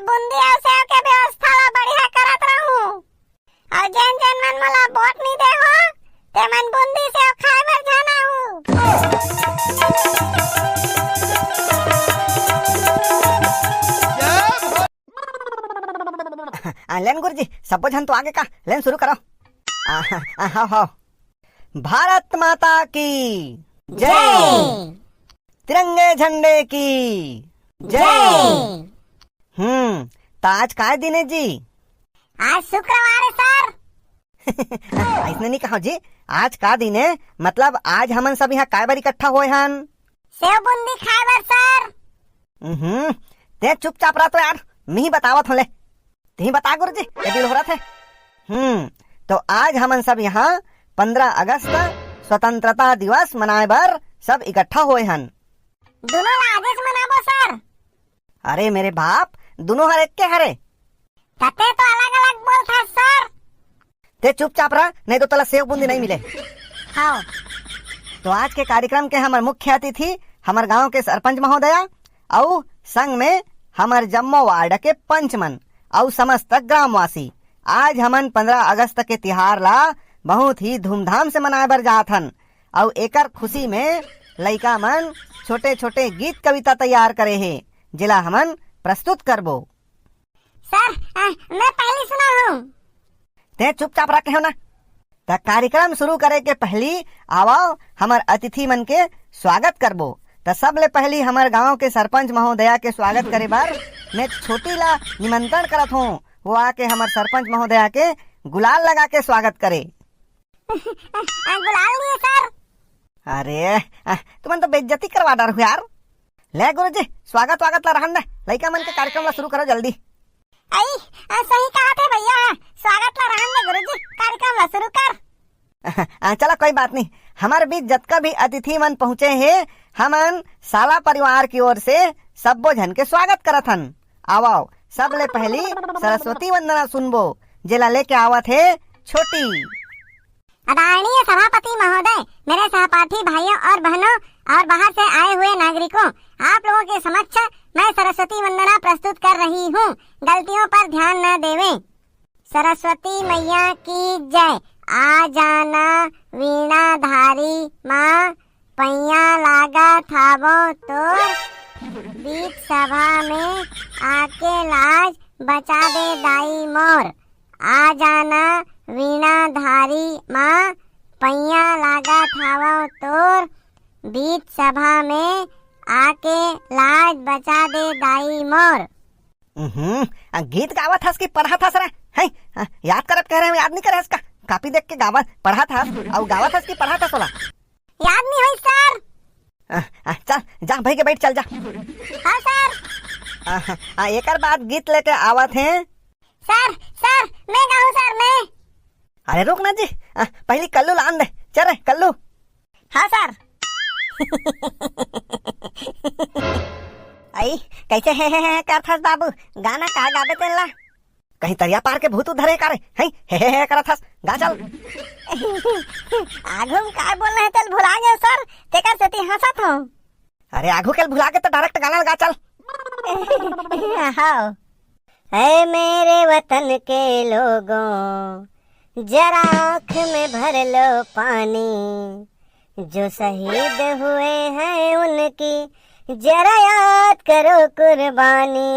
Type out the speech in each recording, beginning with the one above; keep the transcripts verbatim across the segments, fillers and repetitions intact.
बूंदी अउ सेव के व्यवस्था ला बढ़िया करत रहूं। अउ जेन जेन मन मोला वोट नइ दे हो, ते मन बूंदी सेव खाए बर जाना हो। आ, लेन गुरुजी, सब्बो झन तो आगे का, लेन शुरू करो। आ, आ, हाव, हाव। भारत माता की जय। जय। तिरंगे झंडे की जय। जय। हम्म, त आज काय दिन हे जी? आज शुक्रवार हे सर। अइसने नइ कहो जी, आज का दिन हे? मतलब आज हमन सब इहाँ काय बर इकट्ठा होए हन? सेव बूंदी खाए बर सर। हम्म, ते चुपचाप रह तो यार, मिही बतावत हों ले। तिही बता गुरुजी, ये बिल हो रहा थे। हम्म, तो आज हमन सब यहाँ पंद्रह अगस्त स्वतंत्रता दिवस मनाए बर सब इकट्ठा होए हन। दुनो ला आजेच मनाबो सर। अरे मेरे बाप, दुनो हर एक के हरे। तते तो अलग-अलग बोलथस सर। ते चुपचाप रह, नहीं तो तोला सेव बूंदी नहीं मिले। हाँ। तो आज के कार्यक्रम के हमर मुख्य अतिथि हमर गांव के सरपंच महोदया अउ संग में हमर जम्मो वार्ड के पंच मन अउ समस्त ग्रामवासी। आज हमन पंद्रह अगस्त के तिहार ला बहुत ही धूमधाम से मनाए बर जात हन अउ एकर खुशी में लइका मन छोटे-छोटे गीत कविता तैयार करे हे, जेला हमन प्रस्तुत करबो। सर, अ, मैं पहली सुनाहूं। ते चुपचाप रह कहेंव ना। त कार्यक्रम शुरू करे के पहली आवव, हमर अतिथि मन के स्वागत करबो। त सबले पहली हमर गांव के सरपंच महोदया के स्वागत करे बर मैं छोटी ला निमंत्रण करत हों, वो आके हमर सरपंच महोदया के गुलाल लगा के स्वागत करे। अ, गुलाल नहीं है सर। अरे, अ, तुमन तो बेइज्जती करवा डारहू यार। ले गुरुजी, स्वागत वागत ला रहन दे, लइका मन के कार्यक्रम ला शुरू करो जल्दी। अई, अ, सही कहा थे भैया, स्वागत ला रहन दे गुरुजी, कार्यक्रम ला शुरू कर। अ, चला कोई बात नहीं, हमर बीच जतका भी अतिथि मन पहुंचे हे, हमन साला परिवार की ओर से सब्बो झन के स्वागत करत हन। आवव, सबले पहली सरस्वती वंदना सुनबो, जेला लेके आवत हे छोटी। आदरणीय सभापति महोदय, मेरे सहपाठी भाइयों और बहनों और बाहर से आए हुए नागरिकों, आप लोगों के समक्ष मैं सरस्वती वंदना प्रस्तुत कर रही हूँ। गलतियों पर ध्यान न देवें। सरस्वती मैया की जय। आ जाना वीणाधारी माँ, पैया लागत हावों तोर, बीच सभा में आके लाज बचा दे दाई मोर। आ जाना वीणाधारी माँ, पैया लागत हावों तोर, बीच सभा में आके लाज बचा दे दाई मोर। हम्म, आ, गीत गावत हस कि पढ़त हस रे? हैं? आ, याद करत कह रहे हो, याद नहीं करे हस का? कॉपी देख के गावत, पढ़त हस, अउ गावत हस कि पढ़त हस ओला? याद नहीं होई सर। आ, आ, चल, जा भाई के बैठ, चल जा। हाँ सर। आ, आ, एकर बाद गीत लेके आवत हे। सर, सर, मैं गाऊं सर, मैं। अरे रुक ना जी, आ, पहली कल्लू ला आन दे। चल रे कल्लू। हाँ सर। अई, कैसे हे, हे, हे, हे करथस बाबू? गाना का गाबे तेन ला? कहीं तरिया पार के भूत उत धरे का रे? हैं? हे, हे, हे करथस, गा चल। आघू में काय बोलना हे तेल भुला गए सर, तेकर सेती हंसत हूँ। अरे आघू के भुला के तो direct गाना ला गा चल। हाँ। ऐ मेरे वतन के लोगों, जरा आँख में भर लो पानी, जो शहीद हुए हैं उनकी जरा याद करो कुर्बानी।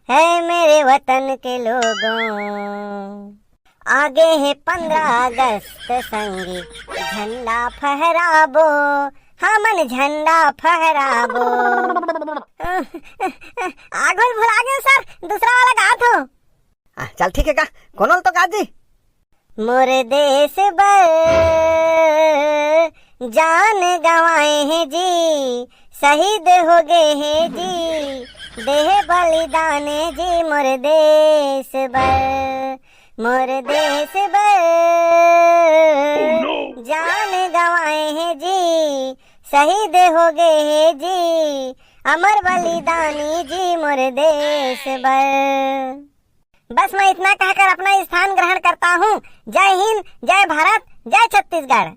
है मेरे वतन के लोगों, आगे है पंद्रह अगस्त संगी, झंडा फहराबो, हमन झंडा फहराबो। आघू ल भुला गए सर, दूसरा वाला गात हो। आ, चल ठीक है का, कोनो ल तो गा जी। मोर देश बर जान गंवाए हे जी, शहीद हो गए हे जी, देहे बलिदान जी मोर देश बर, मोर देश बर जान गंवाए हे जी, शहीद हो गए हे जी, अमर बलिदानी जी मोर देश बर। बस मैं इतना कहकर अपना स्थान ग्रहण करता हूँ। जय हिंद, जय भारत, जय छत्तीसगढ़।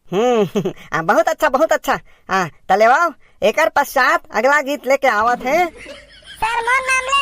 हम्म, आ, बहुत अच्छा, बहुत अच्छा। आ, त लेवाओ, एकर पश्चात अगला गीत लेके आवत हे। सर, मोर नाम ले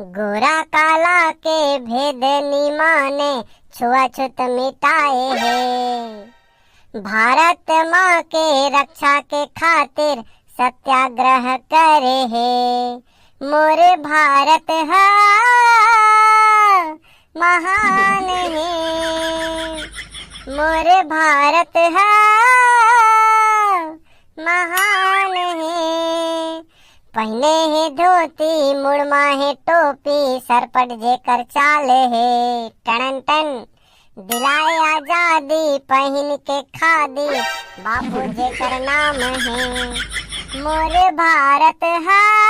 गोरा काला के भेद निमाने, छुआछूत मिटाए हे। भारत माँ के रक्षा के खातिर सत्याग्रह करे हे। मोर भारत हा महान हे, मोर भारट हा महान हे। पहिने हे धोती, मुड़मा हे टोपी, सरपट जेकर चाल हे। टनन टन, दिलाए आजादी, पहिन के खादी, बापू जेकर नाम हे। मोर भारत हा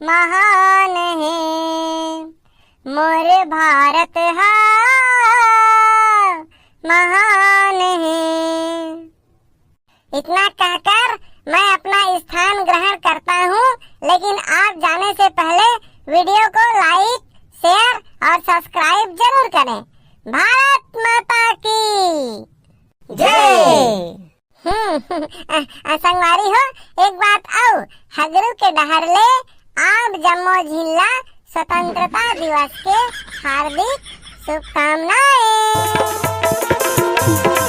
महान हे, मोर भारत हा महान हे। इतना कहकर मैं अपना स्थान ग्रहण करता हूँ, लेकिन आप जाने से पहले वीडियो को लाइक, शेयर और सब्सक्राइब जरूर करें। भारत माता की जय। हम्म, अ, अ, संगवारी हो, एक बात अउ, हगरू के डहर ले आप जम्मो झिन ला स्वतंत्रता दिवस के हार्दिक शुभकामनाएं।